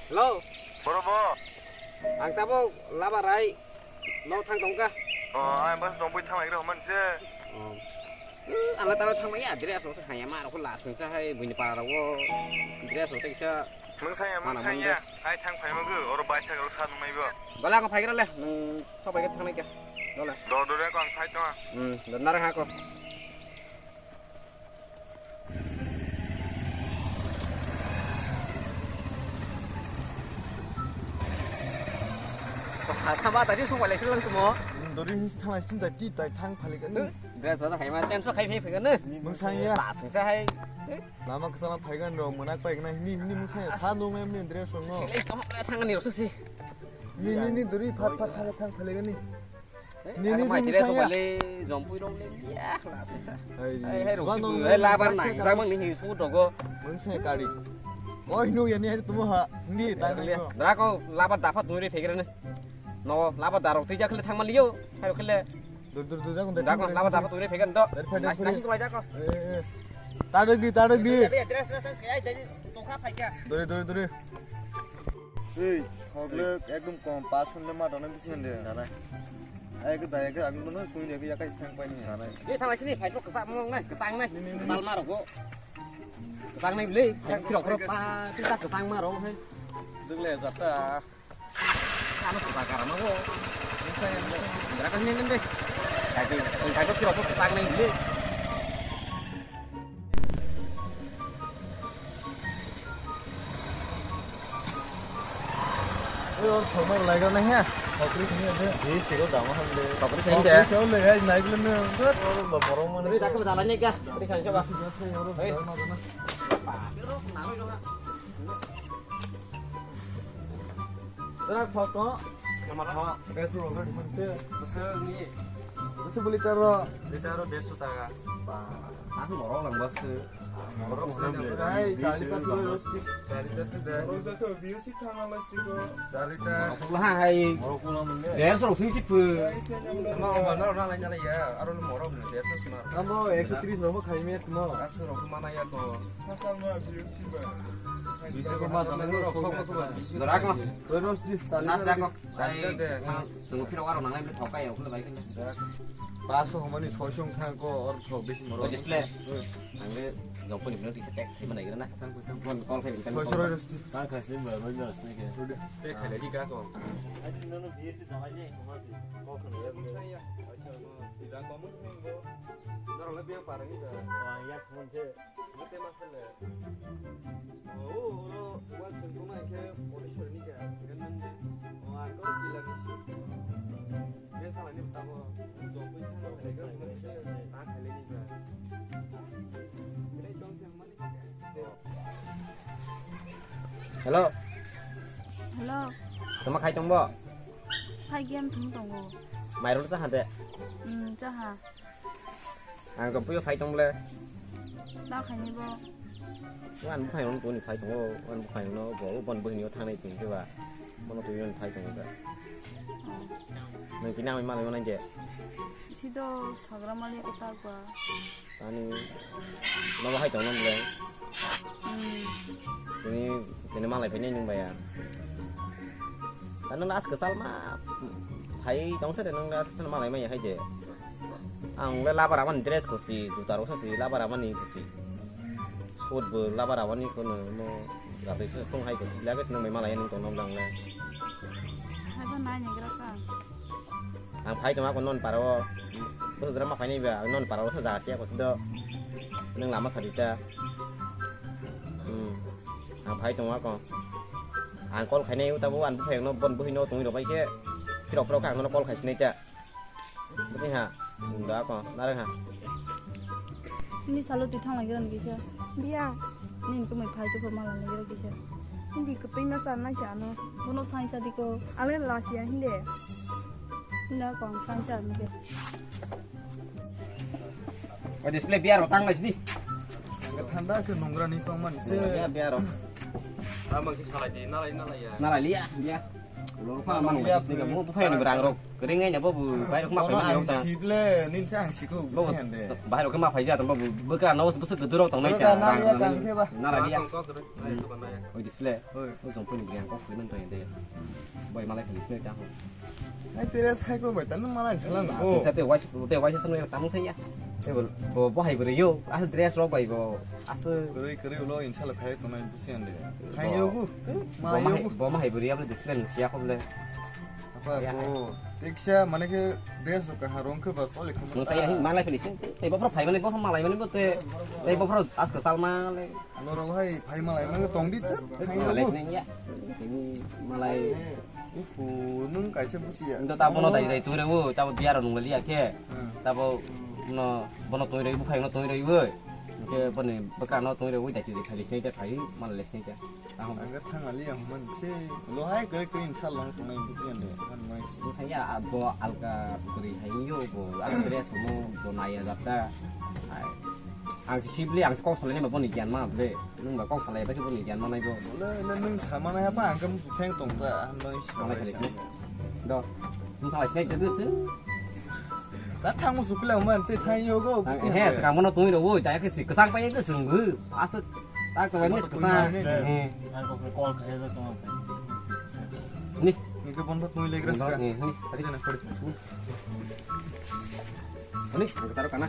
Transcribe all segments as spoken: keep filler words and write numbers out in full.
Hello. Boro bo? Ang tabuk labarai no thang tongkha. O, ang bas dongpui thang lai rok man se. O. Hmm, ang taro thang maya, dress rok se haya ma rok la sung sa hai buini para rok o. Dress rok te kisa. Mung saya, mung saya. Hai thang phai magu, oro bai sa rok sa nung mai bo. Bala ko phai gra le, nung so phai thang lai kya. Dole. Do do re ko ang phai to. Hmm, do nara ha ko. Thama tadi sung wale silang tumo. Dori ni thang lai sin da ti tai thang phali kan. Dress rada hai ma tenso khai phai phai kan. Mung saya. La sung sa hai. Lama kesana phai kan rong mena pai kan ni ni mung saya sa dong em ni dress rong no. Sile to thang ni rosa si. Ni ni ni dori phat phat thang thang phali kan ni. Ni, ni, ni, maitre so bale jompui rong le ya khla se sa. Hai, hai, rok hai, labar nang jak mang ni hi su dogo. Mung se kari. Oi, nu ya ni hai tumo ha. Ni ta ni. Dra ko labar dafa duri phegre ne. No, labar darok tei jak le thang ma liyo. Hai khele. Dur, dur, dur, jak. Dak labar dafa duri phegre do. Nasi, nasi tulai jak ko. Eh, eh. Tarik di, tarik di. Duri, duri, duri. Ei, thok le ekdom kom, pass hwnle ma dona bisi hwnle. Dana. Ai ke dai ke ang no sui de ke ya kai thang pai ni. Dana. Ei, thang sini, phai rok kwchak mong nai, kwchang nai. Kwchal ma rok go. Kwchang nai bile, phirok phirok pa, kita kwchang ma rok hai. Duk le jata. Ano kwchak kara ma go. Dra ka ni ni de. Kai tu, kai tu phirok kwchang nai bile. Oi, or thorma lai gana he. Thokri khini ade. Ni siro dama hande. Thokri khini de. Thokri khini le, hai, nai gule ne. Or lo borong mane. Ri dakhe dala ne ga. Ri khan se ba. Hey. Tara photo. Nama pho. Petrol ga diman se. Bese ni. Bese beli taro. Litaro dersho taka. Ba. Aku ngorok lang bas. Ngorok lang bas. Hai, salita sudah rosti. Salita sudah. Ngorok jatuh biu sih thang alas tiko. Salita. Ngorok lah hai. Ngorok lah mende. Dersho sing sih phe. Sama ombal na na lain ya. Aro ngorok dersho sih mar. Kamu ekso tris romo khai met mo. Asu rok mana ya to. Asal ma biu sih ba. Bisa ko ma dana rok sok ko ba. Dorako. Terus di nas dako. Sai tunggu phirok aro nangnai bini thokai ya ukhla bai kene. Paso homani soisong thang ko or thok bisi moro. Display. Angbe joponi bini tisa text hai manai gira na. Thang ko thang ko call khai bini. Soi soi. Thang khai sim ba bai na. Te khai le di ka ko. Ai no no biu sih dawai ne ko ma sih. Ko ko ne ya. Sida ko mun ko. Daro le biang parani ba. Wa ya sumun se. Mate masale. O, oro, wan chengkona khe, Odiswar ni khe, gan nang de. O, ako kila ni si. Be thala ni tamo, jopui thang khe, gan nang se, ta khe ni ba. Hello. Hello. Tama khai tong bo? Khai game thum tongo. Mairol cha ha de? Hmm, cha ha. Ang jopui phai tong ble. Da khaini bo. Wan bukhai no toni phai tongo, wan bukhai no bo, bo bon buhini o thangnai tong khe ba. Bono twi phai tongo da. Oh. Nang kini ang malai manai je. Isi do sagra mali ko ta ba. Ani no hai tong no ble. Hmm. Ini, ini malai phai nai nung ba ya. Ano nas kesal ma phai tong sa de nung da malai ma ya hai je. Ang le labar amani dress ko si, juta rok sa si, labar amani ko si. Sut bo labar amani ko no, no, jatwi se tong hai ko si, lage se nang bai malai nung tong nang le. Hai ba nai ni gra ka. Ang phai tong ako non paro, ko dra ma phai ni ba, non paro sa ja si ako si do. Nang lama sa di ta. Hmm. Ang phai tong ako. Ang call khai nai uta bo an phai no bon buhi no tong ro bai ke. Phirok phirok ang no call khai si nai ta. Bini ha, nda ko, narang ha. Ni salo twi thang lai gran kisa. Biya. Ni ko mai phai to ma lai gran kisa. Hindi ko pin ma san lai sa no. Bono sai sa di ko. Ale la sia hindi. Na ko ang sai sa ni ke. O display biar tang lai sini. Thanda ke nongra ni song man se. Biar biar. Ama ki salai di, nalai nalai ya. Nalai liya, biar. Lo pha mang ya, sini ka bu phai ni rang rok. Kering ai na bo bu bai rok ma phai ma rok ta. Sible nin sa ang siku. Bo bai rok ma phai ja ta bo bu ka no bu su du rok tong nai ta. Na ra ya. Oi display. Oi jong puni briang kok puni nang ta ya. Bai malai phai display ta. Ai tere sai ko bai ta nang malai sala na. Sa te wai te wai sa nang ta nang sa ya. Te bo bo hai bo yo. As dress rok bai bo. As. Kere kere lo insala khai to nai bu sian de. Khai yo bu. Ma yo bu. Bo ma hai bo ya display nang sia ko le. Apa ko? Teksa mane ke dress ka harong ke ba sole kham. Nung saya hin malai pili sing. Tei bopro phai mani bopro malai mani bote. Tei bopro as kesal malai. Norok hai phai malai mani tong di ta. Malai sini ya. Ini malai. Ufu nung kaisa busi ya. Ndo tabo no dai dai ture wo tabo biaro nung liya ke. Tabo no bono tong ri bukhai no tong ri wo. Ke bani baka no tong ri wo dai ki phai sini ta phai malai sini ta. Ang ga thang ali ang man se. Lo hai koi koi insha Allah tongnai bujian de. Man mai se. Saya abo alka beri hai yo bo. Ang dress mo bo naya jata. Ai. Ang si sibli ang si kok salai ni bo ni gian ma ble. Nung ba kok salai ba bo ni gian ma nai bo. Le le nung sama nai apa ang kam su theng tong ta. Ang noi si. Ang lai kali sini. Do. Nung salai sini tu tu. Ta thang mo su kila man se thang yo go. He, sekarang mana tong ri wo. Ta ke si kesang pa ye ke sunggu. Asuk. Tak to wani kesang. He. Ang ko call khe ja to. Ni. Ni ke bon ba tong le gras ka. Ni, ni. Adi na kori. Ni, ang taro kana.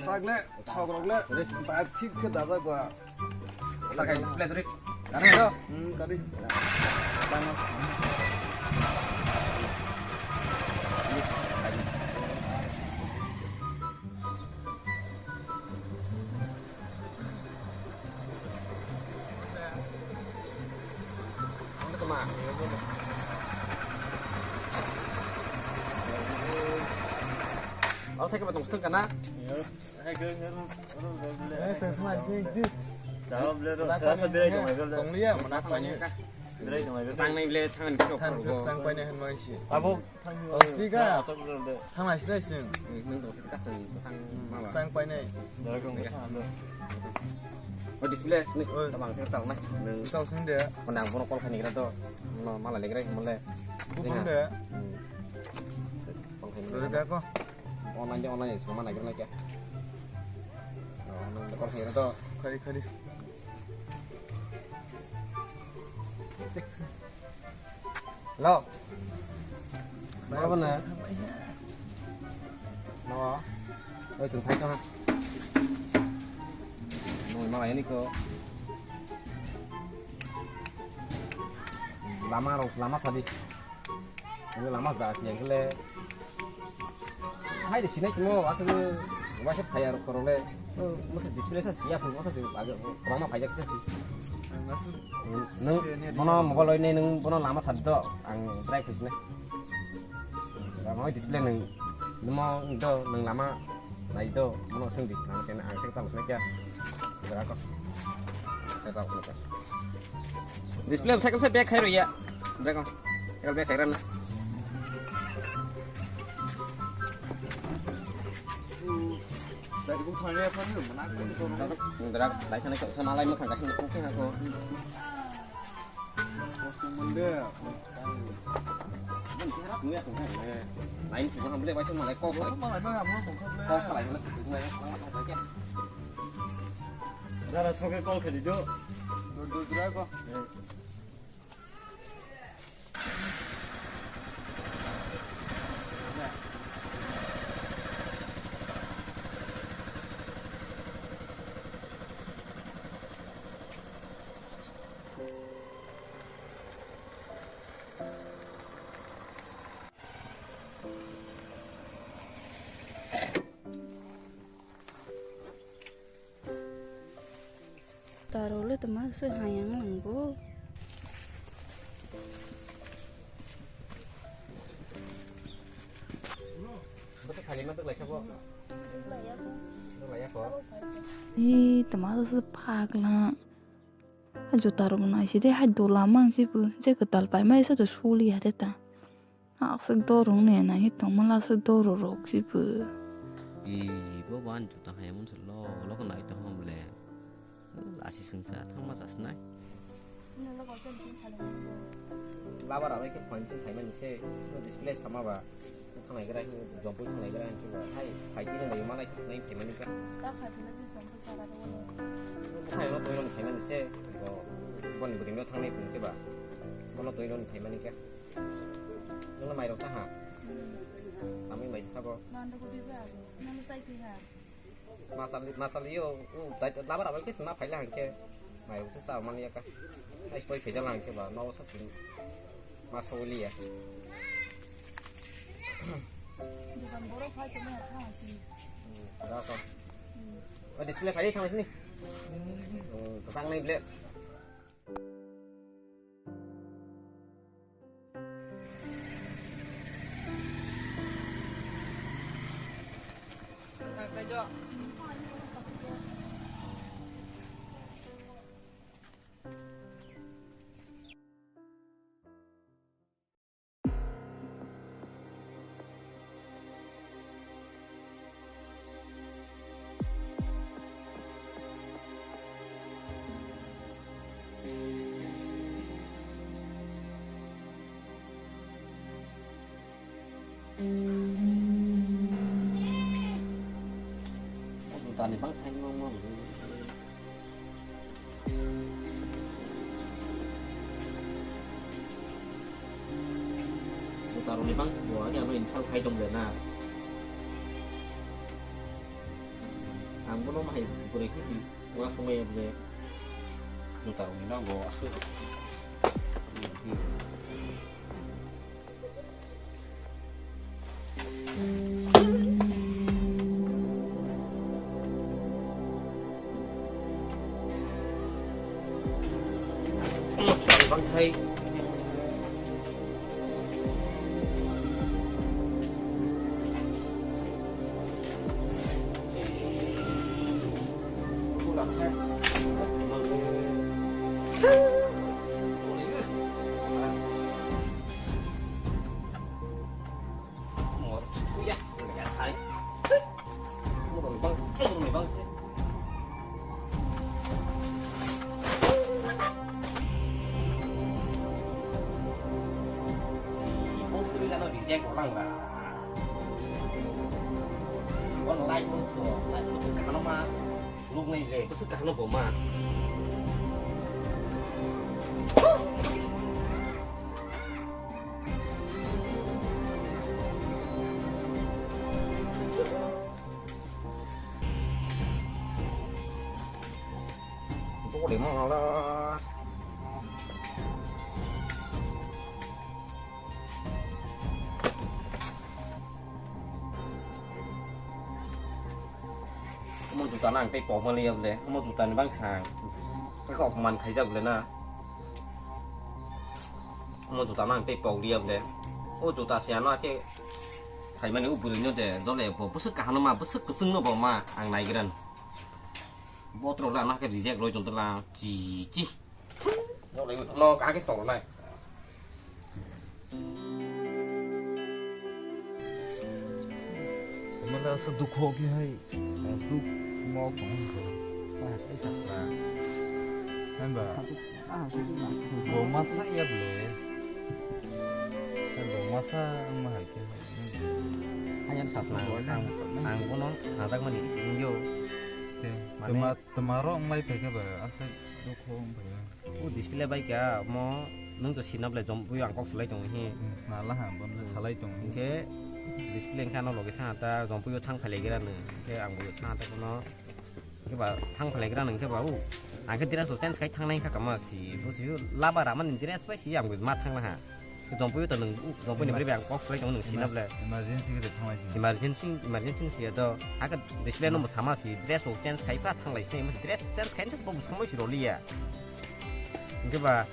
Sagle, thok rok le. Ba thik ke dada gwa. Takai display duri. Kana do? Hmm, kari. Oh, saya ke potong setengah kana? Iya. Eh, tengah sini, sini. Jawab le, rasa birai tong ai, tong liya, mana tanya. Birai tong ai, birai. Sang nai le, sang ni kok. Sang paine han mai si. Abo, oh, sini ka. Sang nai sini, sini. Nung dong sini ka sang, sang mama. Sang paine. Birai tong ai, sang. Oh, display ni. Oh. Tabang sing sang na. Nung sang sini dia. Menang bono call khani kira to. No, malah legra mole. Bukan dia. Call khani. Dari dia ko. Online de online sama nagir na kya? Oh, nang de kor hero to. Khari, khari. Hello. Hello, bana. No. Oi, chung thai to ha. Noi ma ini ko. Lama ro, lama sadi. Ini lama ja si yang kele. Hai di sini cuma asal wasit kaya ro korole. Mesti display sa siap, mesti si agak lama kaya kita sih. Nung bono mobile ini nung bono lama sadi to ang try khuis ne. Lama display nung, nung do nung lama. Nai do, mono sing di, nang kena ang sing talos na kya. Jera ko. Saya tahu ko. Display cycle sa back khai ro ya. Jera ko. Cycle back khai ro na. Dari ko thane apa ni mana ko. Jera ko, dai thane ko sa malai mo khang ka sing ko kya ko. Kosong mende. Lain juga hamle baca malai kok. Malai mah kamu kok. Kok salai mana tuh ngai lama apa aja. Dara soke call khadi do. Dur dur dur ko. Taro le tama se hayang langbo. Ih, tama se phakla. Juta rok nai si de hai dola mang si bu je kwtal pai mai sa to suli ya de ta. Aswk dorong ne nai hi tongma la aswk dororok si bu. I bo ban juta hai mun se lo lo ko nai to hom le. Lasi sengsa thangma sa snai. Labar abai khe phone se phaimani se, display sama ba. Thanglai gra, job boi thanglai gra, hai, hai, tini bai mana khe sinai phaimani ka. Hai, no toino phaimani se, bo, boni bwrwi no thangnai phone khe ba. Bono toino phaimani ka. Nang mairok ta ha. Tami mai sabo. Mando ko dibe abo. Nang sai phi ha. Masal, masal iyo, u, dai, labar abai khe sima phaila hangkhe. Mai utu sa mani yaka. Ai stoi phejal hangkhe ba, no sa sin. Mas holi ya. Dukan borok phai tongma ha thang sini. Hmm, da ko. Hmm. O display phai thang sini. Hmm, tang nai ble. Tani bang thai ngong ngong. Jutarokni bangsi bo ani abo insult khai tong le na. Ang bono bahai bwrwi khe si uansukmaya bole. Jutarokni nango aswk. Bangsai. Reject orang lah. Kon like mo to, like mo sing kahno ma, luk nai le, mo sing kahno bo ma. Dole mala. Omo juta no ang tei pok maliya bole, omo juta ni bangsa ang kok man khaijak bole na. Omo juta no ang tei pok liya bole. O juta se ano ake phaimani o bwrwi no de, dole bo bwswk kaham no ma, bwswk kwchwng no bo ma ang naigra. Botrok le ano khe reject roi tong tong lang chi chi. Nok lai no kaham khe tong rwnai. Mala aswk dukho khe hai aswk mok tong. Hai ba. Bo masa ya bole. Bo masa ang ma hai khe. Hayang sasna ang, ang bono hajakmani singyo. Te, mane tuma, tuma rok wng lai phaikhe ba, aswk dukho wng phaikhe. O display bai kha mo, nwng to sinna belai jom, buyo ang kok salai tongo hi. Hmm, swnala ha, bono salai tongo. Hinkhe display wngkha ano loge sa ta, jom buyo thang phailai gira nw. Hinkhe ang buyo sa ta bono. Hinkhe ba thang phalai gra nang khe ba u. Ang khe dress rok change khai thangnai kha kama si. Bo si laba ramani dress bai si ang ma thangna ha. Jompuio to nang, jompuini bwrwi bai ang kok swlai tongo nang sina ble. Emergency khe thanglai si. Emergency, emergency si to. Hakhe display no sama si dress rok change khai pha thanglai si. Dress change khai se bo somoi si roliya. Hinkhe ba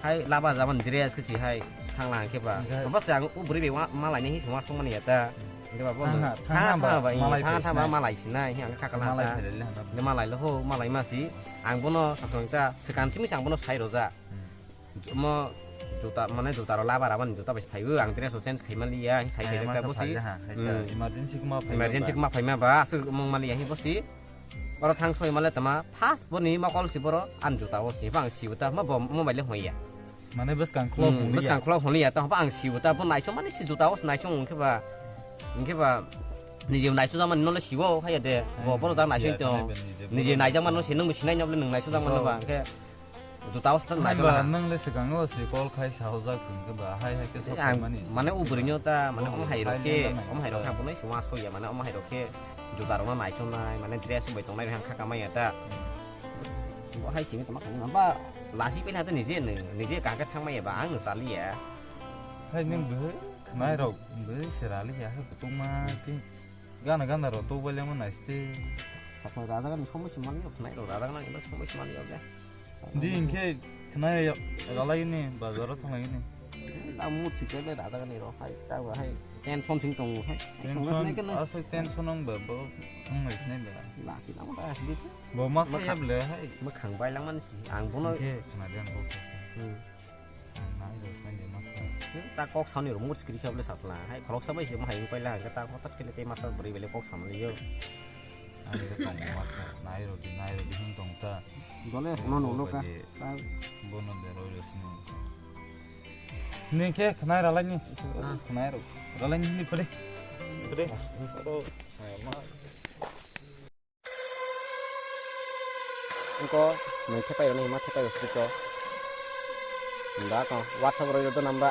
hai laba jaman dress khe si hai thangla hinkhe ba. Hinkhe ba se ang u bwrwi bai ma, ma lainai hi songma songmani ya ta. Hinkhe ba bo thang ha, thang ha ba, thang ha ba, malai thang ha ba, malai sinai, hinkhe kakala malai ta. Phailai le ha. Hinkhe malai le ho, malai ma si. Ang bono sasong ta swkang simi se ang bono sai roja. Hmm. Mo juta, mane juta ro laba raba ni juta bai phaibo, ang dress o change khai maliya, hi sai. Ai, sai ama ta kha bo si. Phai ha, khai ta. Hmm. Emergency kuma phai. Emergency ma. Kuma phai ma ba, aswk mong maliya hi bo si. Oro thang soi male tama first boni mokol si boro an juta o si bang si uta ma bo mobile le hoya. Mane bwskang khulok Hmm, hwnliya. Bwskang khulok hwnliya, tamo ang sibo ta, bo naisok mani si juta o naisok hwnkhe ba, hwnkhe ba, niji naisok jak mani nole sibo, haiya de, bo, borok jak naisok tong. Niji naijak mani se, nwng bo sinai nokle nwng naisok jak mani ba, hwnkhe juta o sa naisok. Nwng le swkang o se call khai sa hojak hwnkhe ba, hai hai khe sok mani. Mane o bwrwi no ta, mane om hai rok khe, om hai rok khe, bo nai suma soya, mane om hai rok khe, juta rok no naisok nai, mane dress bai tong nai, hang kha kamai ya ta. Bo hai simi tama kong ba lasi pela to nije ne, nije kaka thang maya ba ang sali ya. Hai nung bwhai khwnai rok bwhai se rali ya hai kutung ma ti gana gana rok to bale mo nai ste. Sakno raja gani somoi se mani khwnai rok raja gani somoi se mani ya. Di hwnkhe khwnai ralai ni bazar o thanglai ni. Ta mu thik le raja gani rok hai ta ba hai tension sing tong hai. Tension asai tension ang ba bo ang nai sinai ba. Lasi na mo ta asli. Bo ma sa ya ble hai. Mwkhang bai langmani si, ang bono. Hwnkhe khna de ang kok sa. Hmm. Ang nai rw sai de ma sa. Ta kok sani rw murch kri kha ble sasla. Hai khorok sa bai se ma hai pai la, ta kotak kele te ma sa bri bele kok samani yo. Ang de tong ma sa, nai rw di, nai rw di hwn tong ta. Dole, no, no, no, ka. Ta bono de rw rw sini. Ni khe khnai ralai ni. Khnai rw. Ralai ni ni pore. Pore. Oro. Hai ma. Engko nwng thepai rwni hima thepai rw srikto. Nda to WhatsApp rw rwdo namba.